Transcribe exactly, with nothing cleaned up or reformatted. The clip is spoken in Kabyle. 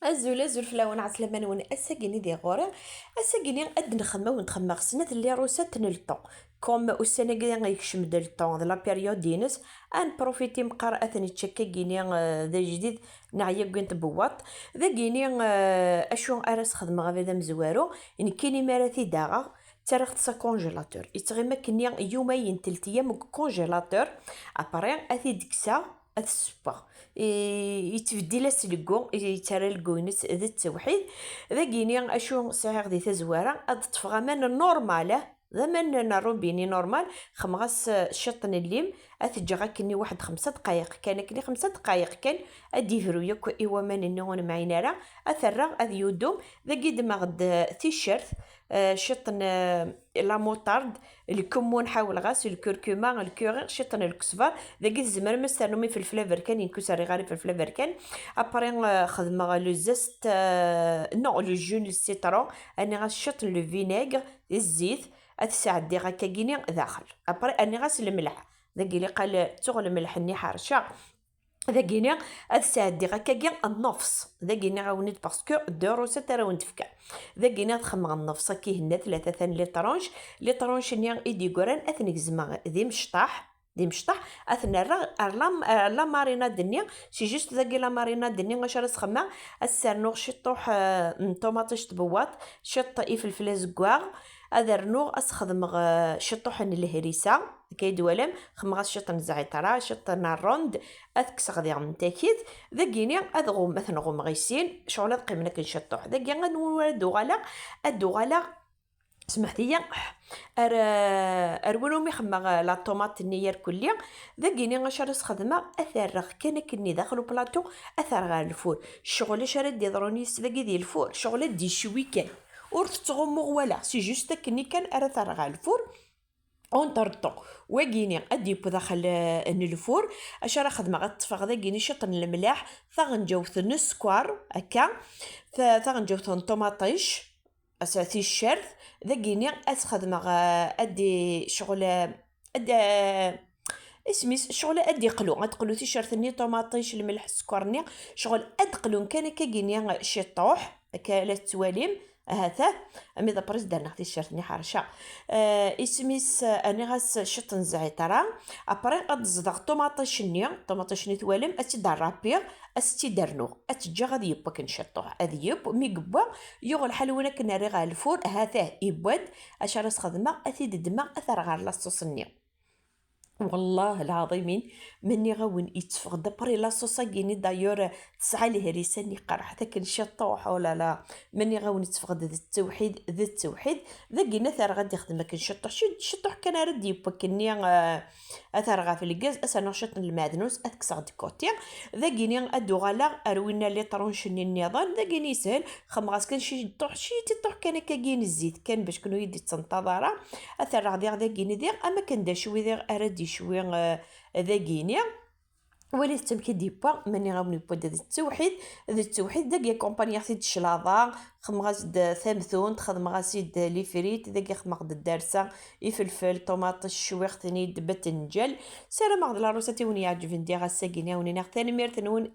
Azul, azul fell-awen, ɛeslama-nwen. Ass-agi-ni di ɣur-i, ass-agi-ni ad d-nxemmem, ad wen-d-xemmeɣ snat n les recettes n le thon. Comme ussan-agi yekcem-d le thon d la période-ines, ad nprofiti meqqar ad t-nečč akka-agi-ni, eh, d ajdid, neɣ yagi n tbewwaṭ. Dagi-ni, eh, acu ara s-xedmeɣ abrid amezwaru, nekkini mi ara t-id-aɣeɣ, ttarraɣ-t s congélateur. Yettɣimi akkenni yumayen, telt ayyam deg congélateur. Après, ad t-id-kkseɣ, ad t-ssewweɣ. I-, yettbeddil-as leggu, yettarra leggu-ines d ttewḥid. Dagi-ni acu sɛiɣ di tazwara, ad ṭṭfeɣ aman normal, d aman n rrubini normal, xemmeɣ-as, eh, ciṭ n llim, ad t-ǧǧeɣ akkenni waḥed xemsa dqayeq kan, akkenni xemsa dqayeq kan, ad d-ibru yakk i waman-nni ur nemɛin ara, ad t-rreɣ ad yudum. Dagi ddmeɣ-d, eh, ticcert, eh, ciṭ n, eh, la moutarde, lkemmun ḥawleɣ-as, lkurkuma, lkuri, ciṭ n lkesber. Dagi tzemrem ad s-ternum ifelfel aberkan, nekk ur s-rriɣ ara ifelfel aberkan. Après, eh, xedmeɣ le zeste, eh, non, le jus n le citron, rniɣ-as ciṭ n le vinaigre, d zzit, ad t-sɛeddiɣ akkagini daxel. Après, rniɣ-as lemleḥ. Dagi liqal ttuɣ lemleḥ-nni ḥerceɣ. Dagini ad sɛeddiɣ akkagi nnefs. Dagini awen-d, parce que deux recettes ara wen-d-fkeɣ. Dagini ad xemmeɣ nnefs akka ihenna, tlata tan les tranches. Les tranches-nni i d-yeggran ad ten-gezmeɣ d imecṭaḥ, d imecṭaḥ, ad ten-rreɣ ar la, ar la marinade-nni. C'est juste dagi la marinade-nni acu ara s-xemmeɣ, ad s-rnuɣ ciṭṭuḥ, eh, n ṭumaṭic tbewwaṭ, ciṭ ifelfel azeggaɣ, ad rnuɣ ad s-xedmeɣ, eh, ciṭṭuḥ n lehrisa. Akka i d-twalam, xemmeɣ-as ciṭ n zɛiṭra, ciṭ n rrund, ad kkseɣ diɣen takit. Dagini ad ɣum-, ad ten-ɣummeɣ i sin, ccɣel ad qqimen akken ciṭṭuḥ. Dagi anwa ara d-uɣaleɣ? Ad d-uɣaleɣ, smeḥt-iyi, ar, ar win umi xemmeɣ la tomate-nni irkelli. Dagini acu ara s-xedmeɣ? Ad t-rreɣ kan akkenni daxel uplaṭu, ad t-rreɣ ɣer lfur. Ccɣel acu ara d-yeḍrun yis-s dagi di lfur? Ccɣel ad d-icwi kan. Ur t-ttɣummuɣ wala, c'est juste akkenni kan ara t-rreɣ ɣer lfur. Entre-temps, wagini ad d-yeww daxel, eh, n lfur. Acu ara xedmeɣ? Ad ṭṭfeɣ dagini ciṭ n lemleḥ, taɣenǧawt n sskeṛ, akka, ta-, taɣenǧawt n ṭumaṭic, as-, ticcert, dagini ad s-xedmeɣ, eh, ad d-, ccɣel, eh, ad d-, eh, isem-is, ccɣel ad d-iqlu, ad d-iqlu ticcert-nni, ṭumaṭic, lemleḥ, sskeṛ-nni, ccɣel ad d-qlun kan akkagini ciṭṭuḥ, akka la tettwalim. Ahatah, ami d après d-rniɣ ticcert-nni ḥerceɣ. Eh, isem-is, eh, rniɣ-as ciṭ n zɛiṭra. Après, ad d-ẓḍeɣ ṭumaṭic-nni, ṭumaṭic-nni twalem, ad tt-id-rrapiɣ, ad s-tt-id-rnuɣ. Ad tt-ǧǧeɣ ad yeww akken ciṭṭuḥ. Ad yeww, mi yewwa, yuɣ lḥal win akken rriɣ ɣer lfur, ahatah, yewwa-d. Acu ara s-xedmeɣ? Ad t-id-ddmeɣ, ad t-rreɣ ɣer la sauce-nni. Wallah lɛaḍimin, ma nniɣ-awen, yetteffeɣ-d après la sauce-agi-ni, d'ailleurs, tesɛa lehrisa-nni qerḥet akken ciṭṭuḥ, oh là là, ma nniɣ-awen, yetteffeɣ-d d ttewḥid, d ttewḥid. Dagi-ni ad t-rreɣ ad d-ixdem akken ciṭṭuḥ, ci-, ciṭṭuḥ kan ara d-yeww akkenni, eh, ad t-rreɣ ɣef lgaz, ad s-rnuɣ ciṭ n lmeɛdnus, ad t-kkseɣ de côté. Dagi-ni ad d-uɣaleɣ ar winna les tranches-nni nniḍen, dagi-ni yeshel, xemmeɣ-as kan ciṭṭuḥ, ciṭṭuḥ kan akkagi n zzit kan, bac ur yi-d-ittenṭaḍ ara. Ad t-rreɣ diɣ dagini diɣ, am akken d acwi diɣ ara d-icwi, eh, dagini. Walit amek i d-yewwa, ma nniɣ-awen yewwa-d d ttewḥid, d ttewḥid, dagi akumpanyaɣ-t-id claḍa, xedmeɣ-as-d tamtunt, xedmeɣ-as-id les frites, dagi xedmeɣ-d ddarsa, ifelfel, ṭumaṭic, cwiɣ-ten-id, batenǧal. Ssarameɣ d la recette i wen-iɛeǧben diɣ ass-agi-ni, a wen-iniɣ tanemmirt-nwen.